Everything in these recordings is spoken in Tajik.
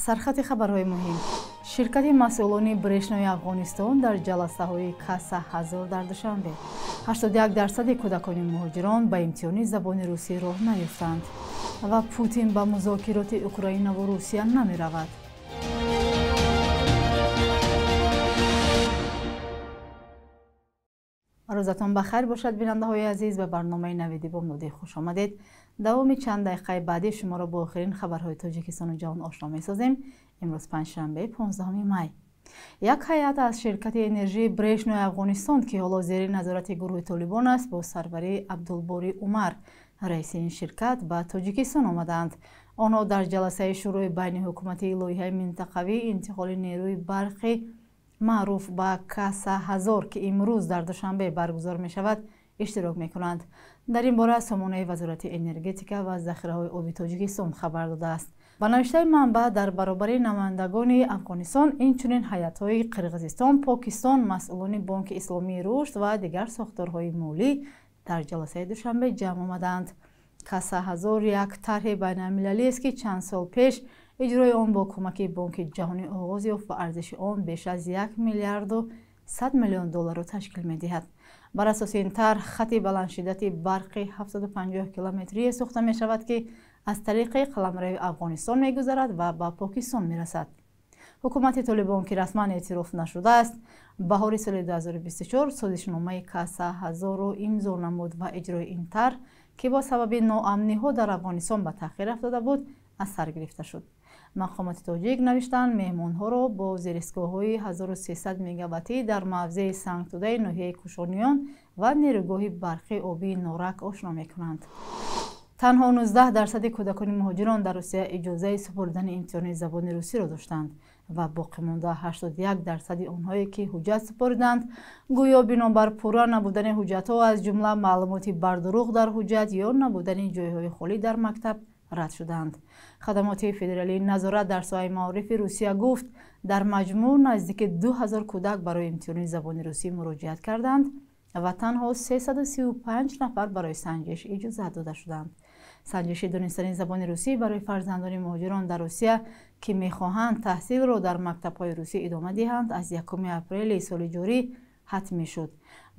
Сархати хабарҳои муҳим. Ширкати масъулони Брешнои Афғонистон дар ҷаласаҳои Каса ҳазор дар Душанбе. 81% кӯдакони муҳоҷирон ба имтиҳони забони русӣ роҳ наёфтанд. Ва Путин ба музокироти Украинаву Русия намеравад. Рӯзатон ба хайр бошад, бинандаҳои азиз. Ба барномаи Навиди Бомдодӣ хуш омадед. Давоми чанд дақиқаи баъдӣ шуморо бо охирин хабарҳои Тоҷикистону ҷаҳон ошно месозем. Имрӯз панҷшанбе, 15 май. Як ҳайат аз ширкати энержии Брешнои Афғонистон, ки ҳоло зери назорати гурӯҳи Толибон аст, бо сарварии Абдулборӣ Умар, раиси ин ширкат, ба Тоҷикистон омадаанд. Онҳо дар ҷаласаи шӯрои байниҳукуматии лоиҳаи минтақавии интиқоли нерӯи барқи маъруф ба Каса ҳазор, ки имрӯз дар Душанбе баргузор мешавад, иштирок мекунанд. Дар ин бора сомонаи Вазорати энергетика ва захираҳои оби Тоҷикистон хабар додааст. Ба навиштаи манбаъ, дар баробари намояндагони Афғонистон инчунин ҳайатҳои Қирғизистон, Покистон, масъулони Бонки Исломии Рушд ва дигар сохторҳои молӣ дар ҷаласаи Душанбе ҷамъ омаданд. Каса ҳазор як тарҳи байналмилалиест, ки чанд сол пеш иҷрои он бо кӯмаки Бонки Ҷаҳонӣ оғоз ёфт ва арзиши он беш аз 1 миллиарду 100 миллион долларро ташкил медиҳад. Бар асоси ин тарҳ, хати баландшиддати барқи 750 километрие сохта мешавад, ки аз тариқи қаламрави Афғонистон мегузарад ва ба Покистон мерасад. Ҳукумати Толибон, ки расман эътироф нашудааст, баҳори соли 2024 созишномаи Каса ҳазорро имзо намуд ва иҷрои ин тарҳ, ки бо сабаби ноамниҳо дар Афғонистон ба таъхир афтода буд, аз сар гирифта шуд. Мақомоти тоҷик навиштанд, меҳмонҳоро бо зеристгоҳҳои 1300 мегаваттӣ дар мавзеи Сангтудаи ноҳияи Кушониён ва нерӯгоҳи барқи обии Норак ошно мекунанд. Танҳо 19% кӯдакони муҳоҷирон дар Русия иҷозаи супоридани имтиҳони забони русиро доштанд ва боқимонда 81% онҳое, ки ҳуҷҷат супориданд, гӯё бинобар пурра набудани ҳуҷҷатҳо, аз ҷумла маълумоти бардурӯғ дар ҳуҷҷат ё набудани ҷойҳои холӣ дар мактаб, рад шуданд. Хадамоти федералии назорат дар соҳаи маорифи Русия гуфт, дар маҷмӯъ наздики 2000 кӯдак барои имтиҳони забони русӣ муроҷиат карданд ва танҳо 335 нафар барои санҷиш иҷозат дода шуданд. Санҷиши донистани забони русӣ барои фарзандони муҳоҷирон дар Русия, ки мехоҳанд таҳсилро дар мактабҳои русӣ идома диҳанд, аз 1 апрели соли ҷорӣ ҳатмӣ шуд.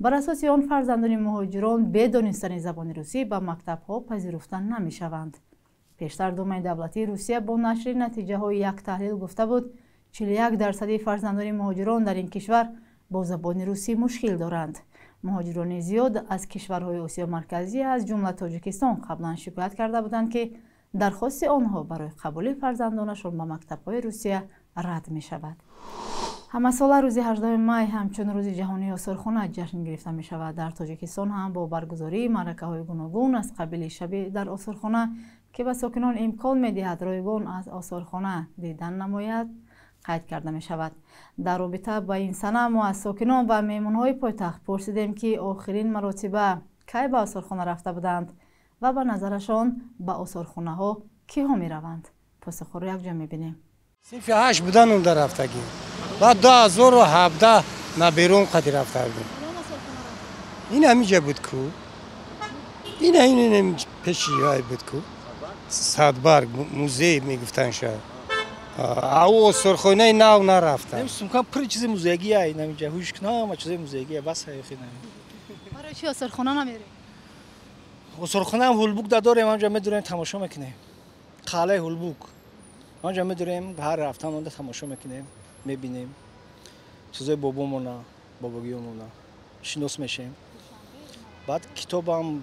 Бар асоси он, фарзандони муҳоҷирон бе донистани забони русӣ ба мактабҳо пазируфта намешаванд. Пештар Думаи давлатии Русия бо нашри натиҷаҳои як таҳлил гуфта буд, 41% фарзандони муҳоҷирон дар ин кишвар бо забони русӣ мушкил доранд. Муҳоҷирони зиёд аз кишварҳои Осиёи Марказӣ, аз ҷумла Тоҷикистон, қаблан шикоят карда буданд, ки дархости онҳо барои қабули фарзандонашон ба мактабҳои Русия рад мешавад. Ҳамасола рӯзи 18 май ҳамчун рӯзи ҷаҳонии осорхона ҷашн гирифта мешавад. Дар Тоҷикистон ҳам бо баргузории маъракаҳои гуногун аз қабили шаби дар осорхона, ки ба сокинон имкон медиҳад ройгон аз осорхона дидан намояд, қайд карда мешавад. Дар робита ба ин сана мо аз сокинон ва меҳмонҳои пойтахт пурсидем, ки охирин маротиба кай ба осорхона рафта буданд ва ба назарашон ба осорхонаҳо киҳо мераванд. Посухҳоро якҷо мебинем. Синфи ҳашт будан унда рафтагим. Баъд 2017 наберон қади рафта будем. Ин ҳамиҷа буд ку. Ин пеши ай буд ку. Садбарг музей мегуфтанд шояд. Ау осорхонаи нав нарафтам. Сумкам пур чизи музейгӣ ай намиҷа. Ҳуш кунам, чизи музейгӣ бас ай хина. Барои чӣ осорхона намерем? Осорхона ҳам Ҳулбук дорем, ҳамҷа медурем, тамошо мекунем. Қалъаи Ҳулбук. Ҳамҷа медурем, ҳар ҳафта монда тамошо мекунем, мебинем. Чизои бобомона, бобогиёмона шинос мешем. Баъд китобам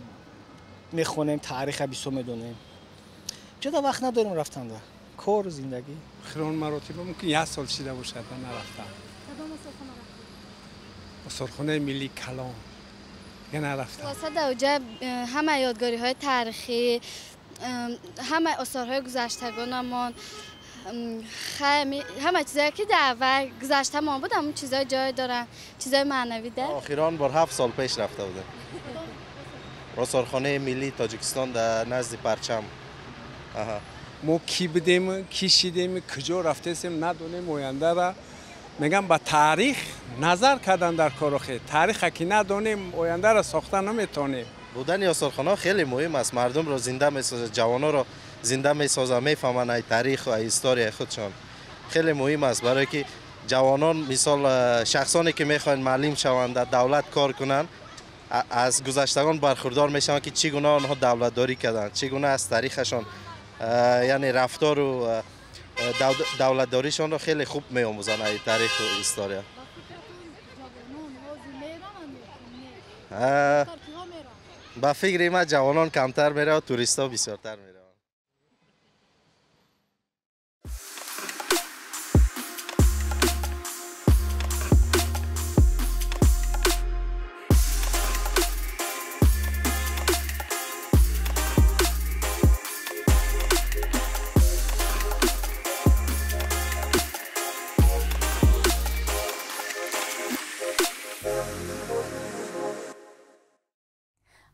мехонем, таъриха бисёр медонем. Ҷода вақт надорем рафтанда. Кор, зиндагӣ. Охирон маротиба мумкин як сол шида бошад, нарафтам. Кадом осорхона рафтед? Осорхонаи миллии Калон. Дига нарафтам. Хулоса, дар оҷа ҳама ёдгориҳои таърихӣ, ҳама осорҳои гузаштагонамон, ҳама чизое ки дар аввал гузаштамон буд, ҳамон чизои ҷой доранд, чизои маънавӣ да. Охирон бор 7 сол пеш рафта будем. Осорхонаи миллии Тоҷикистон дар назди парчам. Аҳа. Мо кӣ будем, кӣ шидем, куҷо рафтесем, надонем ояндара. Мегам ба таърих назар кардан дар корохе. Таъриха ки надонем, ояндара сохта наметонем. Будани осорхонаҳо хеле муҳим аст. Мардумро зинда месозад, ҷавононро зинда месозанд, мефаҳманд ай таърих ва историяи худшон. Хеле муҳим аст барое ки ҷавонон, мисол шахсоне ки мехоҳанд муаллим шаванд, дар давлат кор кунанд, аз гузаштагон бархурдор мешаванд ки чӣ гуна онҳо давлатдорӣ карданд, чӣ гуна аз таърихашон, яъне рафтору давлатдоришонро хеле хуб меомӯзанд ай таъриху история. Ба фикри ман ҷавонон камтар мераванд, туристҳо бисёртар мераванд.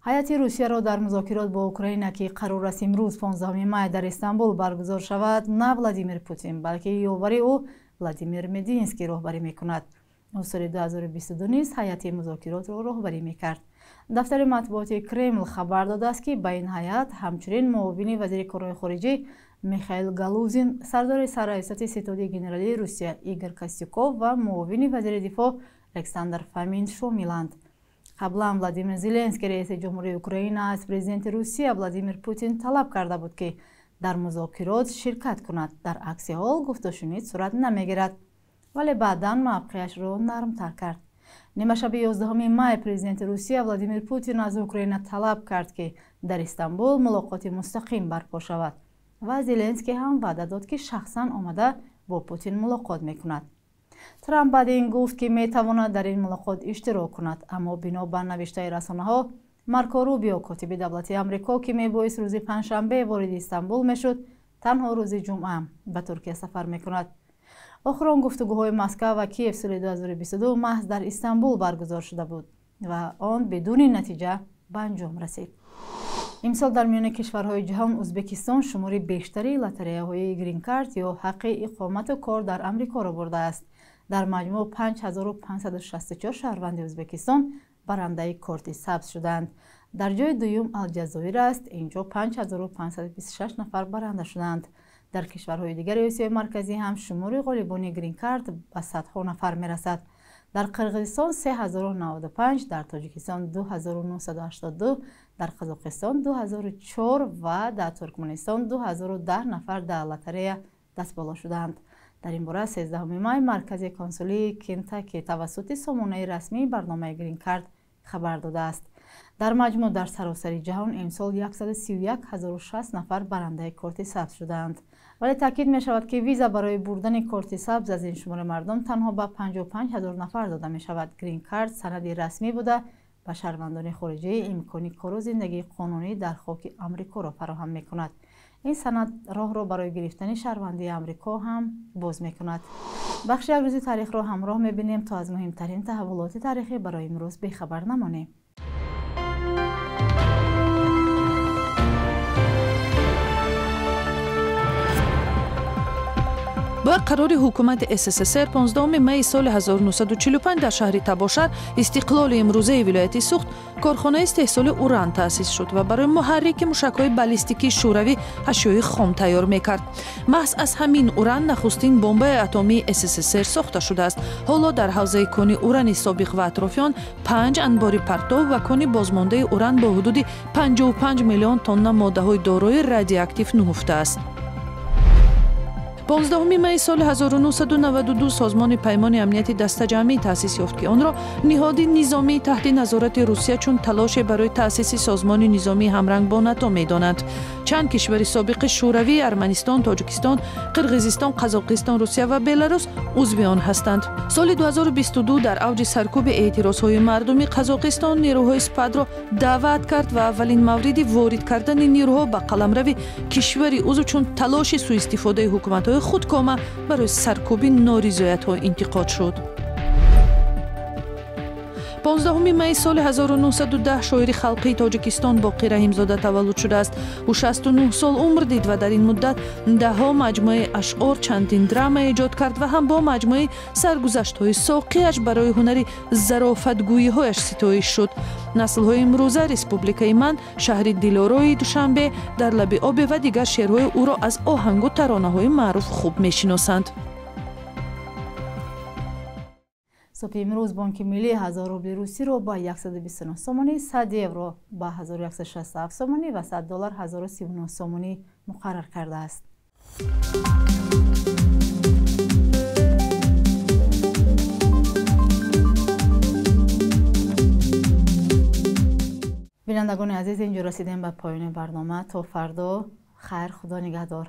Ҳайати Русияро дар музокирот бо Украина, ки қарор аст имрӯз 15 май дар Истанбул баргузор шавад, на Владимир Путин, балки ёвари ӯ Владимир Мединский роҳбарӣ мекунад. Ӯ соли 2022 низ ҳайати музокиротро роҳбарӣ мекард. Дафтари матбуоти Кремл хабар додааст, ки ба ин ҳайат ҳамчунин муовини вазири корҳои хориҷӣ Михаил Галузин, сардори сарраёсати ситоди генералии Русия Игор Костюков ва муовини вазири дифоъ Александр Фомин шомиланд. Қаблан Владимир Зеленский, раиси ҷумҳурии Украина, аз президенти Русия Владимир Путин талаб карда буд, ки дар музокирот ширкат кунад. Дар акси ҳол гуфтушунид сурат намегирад, вале баъдан мавқеашро нармтар кард. Нимашаби 11 май президенти Русия Владимир Путин аз Украина талаб кард, ки дар Истанбул мулоқоти мустақим барпо шавад ва Зеленский ҳам ваъда дод, ки шахсан омада бо Путин мулоқот мекунад. Трамп баъди ин гуфт, ки метавонад дар ин мулоқот иштирок кунад, аммо бино ба навиштаи расонаҳо Марко Рубио, котиби давлати Амрико, ки мебоист рӯзи панҷшанбе вориди Истанбул мешуд, танҳо рӯзи ҷумъа ба Туркия сафар мекунад. Охирон гуфтугӯҳои Москва ва Киев соли 2022 маҳз дар Истанбул баргузор шуда буд ва он бидуни натиҷа ба анҷом расид. Имсол дар миёни кишварҳои ҷаҳон Ӯзбекистон шумори бештари лотареяҳои грин-карт ё ҳаққи иқомату кор дар Амрикоро бурдааст. Дар маҷмӯъ 5564 шаҳрванди Ӯзбекистон барандаи корти сабз шуданд. Дар ҷои дуюм Алҷазоир аст, инҷо 5526 нафар баранда шуданд. Дар кишварҳои дигари Осиёи Марказӣ ҳам шумори ғолибони грин-карт ба садҳо нафар мерасад. Дар Қирғизистон 3095, дар Тоҷикистон 2982, дар Қазоқистон 2004 ва дар Туркманистон 2010 нафар дар лотарея дастболо шуданд. Дар ин бора 13 май маркази консулии Кентаки тавассути сомонаи расмии барномаи грин-карт хабар додааст. Дар маҷмӯъ дар саросари ҷаҳон имсол 131060 нафар барандаи корти сабз шудаанд. Вале таъкид мешавад, ки виза барои бурдани корти сабз аз ин шумори мардум танҳо ба 55 000 нафар дода мешавад. Грин-карт санади расмӣ буда, ба шаҳрвандони хориҷӣ имкони кору зиндагии қонунӣ дар хоки Амрикоро фароҳам мекунад. Ин санад роҳро барои гирифтани шаҳрвандии Амрико ҳам боз мекунад. Бахши як рӯзи таърихро ҳамроҳ мебинем, то аз муҳимтарин таҳаввулоти таърихӣ барои имрӯз бехабар намонем. Бо қарори ҳукумати СССР 15 майи соли 1945 дар шаҳри Табошар, истиқлоли имрӯзаи вилояти Сухт, корхонаи истеҳсоли уран таъсис шуд ва барои муҳаррики мушакҳои баллистикии шӯравӣ ашёи хом тайёр мекард. Маҳз аз ҳамин уран нахустин бомбаи атомии СССР сохта шудааст. Ҳоло дар ҳавзаи кони урани собиқ ва атрофи он 5 анбори партов ва кони бозмондаи уран бо ҳудуди 55 миллион тонна моддаҳои дорои радиоактив нуҳуфтааст. 15 майи соли 1992 созмони Паймони амнияти дастаҷамъӣ таъсис ёфт, ки онро ниҳоди низомии таҳти назорати Русия чун талоше барои таъсиси созмони низомии ҳамранг бо НАТО медонанд. Чанд кишвари собиқи Шӯравӣ, Арманистон, Тоҷикистон, Қирғизистон, Қазоқистон, Русия ва Беларус узви он ҳастанд. Соли 2022 дар авҷи саркӯби эътирозҳои мардуми Қазоқистон нерӯҳои СПАДро даъват кард ва аввалин мавриди ворид кардани нерӯҳо ба қаламрави кишвари узв чун талоши сӯистифодаи ҳукуматҳои худкома барои саркӯби норизоятҳо интиқод шуд. 15 майи соли 1910 шоири халқии Тоҷикистон Боқир Раҳимзода таваллуд шудааст. Ӯ 69 сол умр дид ва дар ин муддат даҳҳо маҷмӯаи ашъор, чандин драма эҷод кард ва ҳам бо маҷмӯаи саргузаштҳои соқиаш барои ҳунари зарофатгӯиҳояш ситоиш шуд. Наслҳои имрӯза Республикаи ман, шаҳри Дилорои Душанбе, дар лаби обе ва дигар шеърҳои ӯро аз оҳангу таронаҳои маъруф хуб мешиносанд. Субҳи имрӯз Бонки Миллӣ 1000 рубли русиро ба 129 сомонӣ, 100 евро ба 1167 сомонӣ ва 100 доллар 1039 сомонӣ муқаррар кардааст. Бинандагони азиз, инҷо расидем ба поёни барнома. То фардо хайр, Худо нигаҳдор.